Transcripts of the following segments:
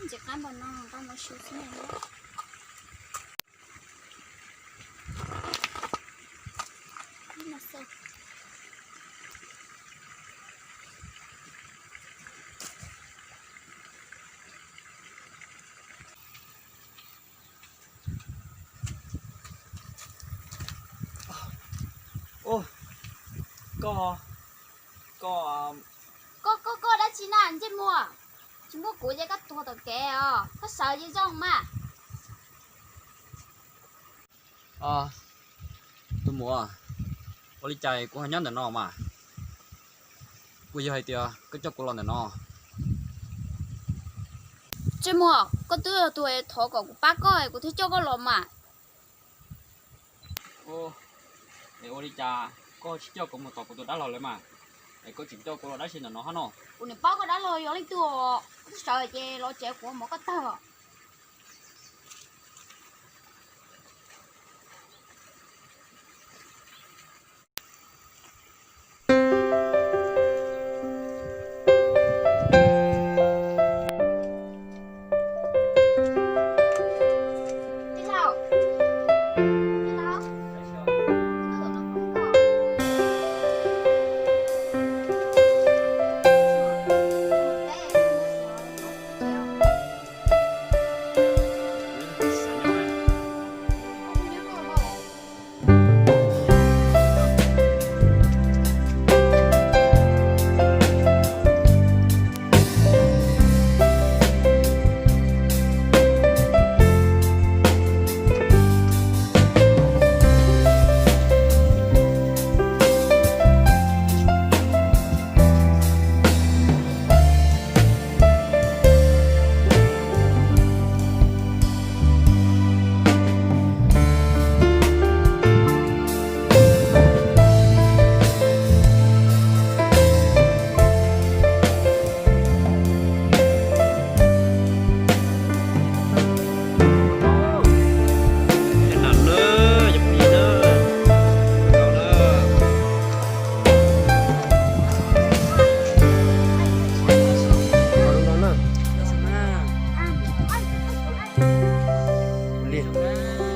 Ntxim qab npaum no tau mus su xwb na. Ua, koj, koj, koj, koj, koj dab tsi na ntsej muag? Tsis muaj kuv ces koj tuag tom kev os, koj sawv ces zoo mas. Tus muam, ua li cas kuv ho nyob ntawm no mas? Puas yog hais tias koj coj kuv los ntawm no? Ntsej muag, koj twb yog tus thov kom kuv pab koj kuv thiaj coj koj los mas. Es ua li cas koj tsis coj kuv mus tom kuv tus dab laug lawv mas, es koj tseem coj kuv los dab tsi ntawm no hab no? Kuv nim paub koj dab laug yog leej twg os, koj twb sawv ces los tsev kuv mov koj tag.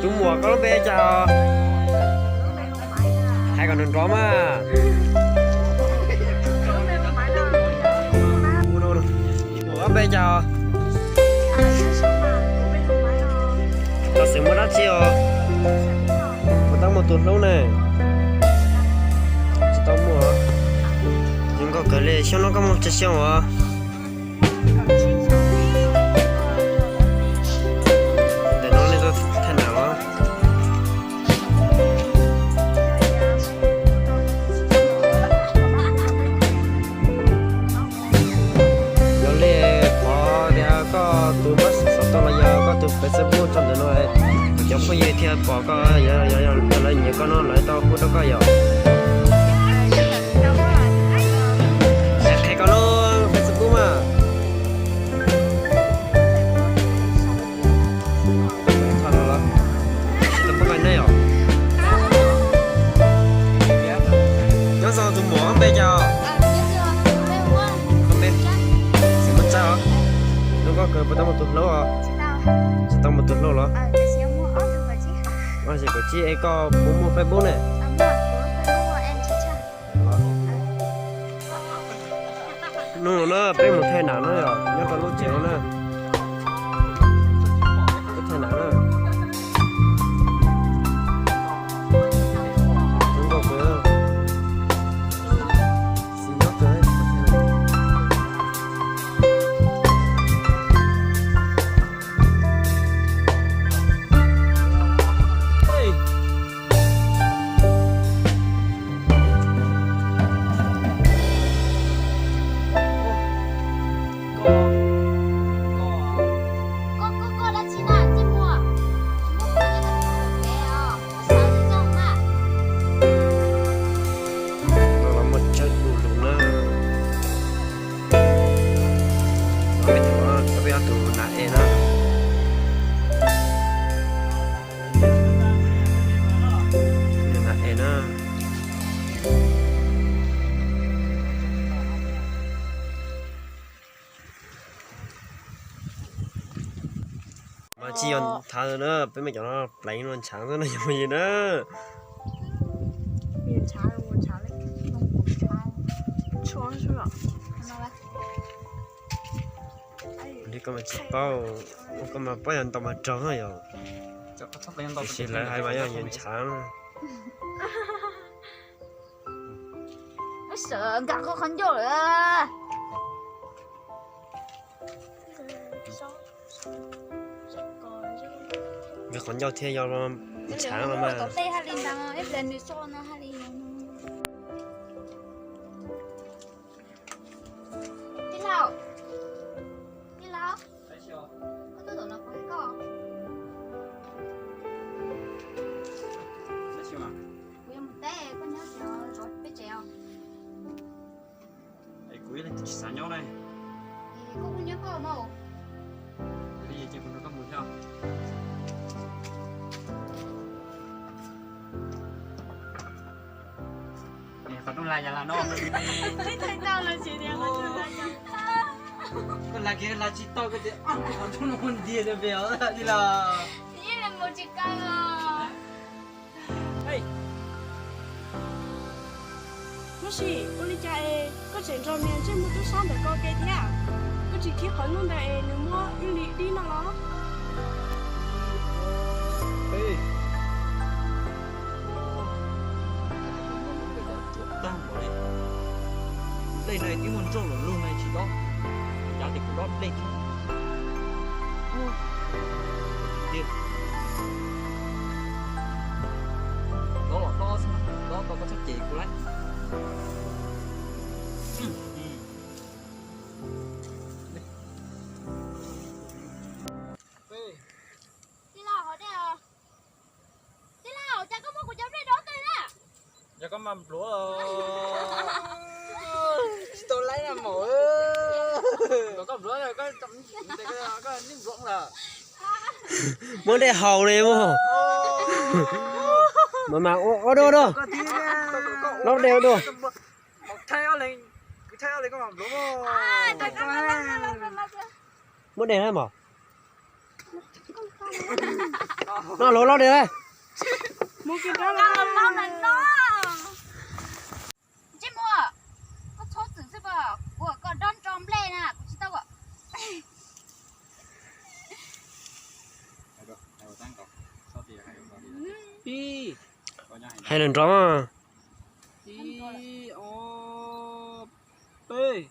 Tus muam, koj lub npe cas? Hais kom nrov nrov mas. Tus muam, koj lub npe cas? Koj xeem muaj dab tsi os? Puas tau muaj tus hlub ne? Tsis tau muaj. Zoo nkauj kawg li, xyoo no koj muaj tsawg xyoo os? Ntawm no nej tuaj thaij nam los? Yog li pov tias koj tus npawb xov tooj los yog koj tus Facebook tso ntawm no, cov phooj ywg thiaj pom koj, yog lawv nyiam koj no lawv tau hu rau koj yom. Qhia koj lub Facebook mas. Nyob zoo tus muam, koj npe cas? Koj npe, xeem Hmoob Tsab os. Zoo nkauj kawg, puas tau muaj tus hlub os? Tsis tau muaj tus hlub los? Ob txhiab kaum tsib, es koj puas muaj Facebook ne? Hnub no na peb mus thaij nam na yom, nyob rau lub tsev no na. Peb thaij nam na. Zoo nkauj kawg. Xis nyob kawg. Mas tsis yog nthav na, peb mas cov no pleev no ntshav xwb no yog li na. Li koj mas tsis paub, ua koj mas paub yog ntau mas raug yog. Tiam sis lawv hais mas yog yuav ntshav. Sawv nkag qhov ncauj lawm. Nkag qhov ncauj thiaj yog ntshav no mas. Tij laug, tij laug, koj tuaj tom no kuv hais koj. Kuv yuav mus teb, koj nyob zov peb tsev os. Es kuv ib leeg twb tsis xav nyob na. Koj kuj nyob koj mas. Yog li ces kuv nrog koj mus thiab. Qhov rooj laj yam laj no. Koj laj kiag laj tsis tau koj tias qhov rooj no ntiag tiag pem os tij laug. Tab sis ua li cas es koj tseem nrog niag ntsej muag tub sab ntawm ko ke thiab? Koj tsis khib qhov ncauj ntawd es nws muab ib li dib no los? Tag npaum li, nplej no twb muaj nroj los lug no tsis dob, cav tias kuv dob nplej thiab. Dob los dob xwb, dob tau koj txhob cem kuv lawm. Tij laug, tij laug, cas koj muab kuv cov nplej dob tag na? Yog koj mas npluav. Tsis tau laib na maum. Muab dej haus li mus. Mas mas ua dua dua. Laub dej ua dua. Muab dej na maum. No luav laub dej. Ntsej muag, koj txhob txwm xwb koj, kuv kom koj dob nroj nplej na, kuv tsis tau kom. Hais nrov nrov. Ib, ob, peb.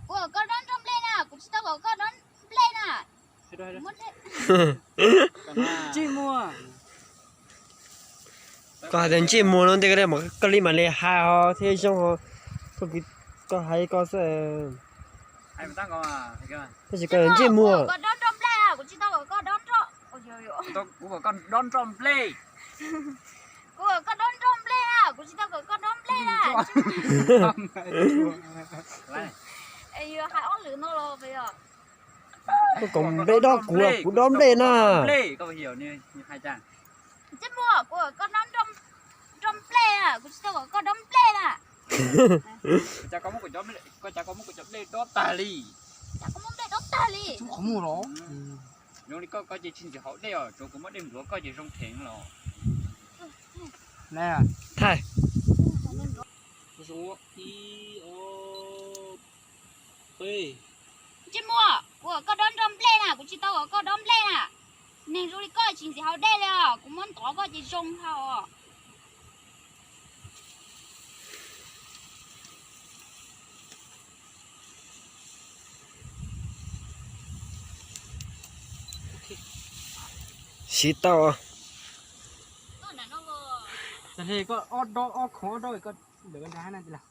Kuv kom koj dob nroj nplej na, kuv tsis tau kom koj dob nplej na. Ntsej muag. Koj hais tias ntsej muag no ntej koj li mam li hais ho thiab zoo ho. Koj hais koj xwb. Tab sis koj ntsej muag. Kuv kom koj dob nroj nplej na, kuv tsis tau kom koj dob nroj. Kuv kom koj dob nroj nplej. Kuv kom koj dob nroj nplej na, kuv tsis tau kom koj dob nplej na. Yog hais ob lwm no los yog. Koj kom nplej dob kuv los kuv dob nplej na. Ntsej muag, kuv kom koj dob nroj nplej na, kuv tsis tau kom koj dob nplej na. Koj cas koj muab kuv cov nplej dob tag li. Cas koj muab nplej dob tag li. Zoo li koj, koj ces tsis ntxim haus dej os, tsuav kuv muab dej npluav koj ces zoo kheev los. Thaij. Ib, ob, peb. Ntsej muag, kuv kom koj dob nroj nplej na, kuv tsis tau kom koj dob nplej na. Neeg zoo li koj tsis ntxim haus dej li os, kuv muab ntov koj ces zoo hau os. Siv tau. Koj ob dob ob khoom ob dob koj ntawm koj nrad na tij laug.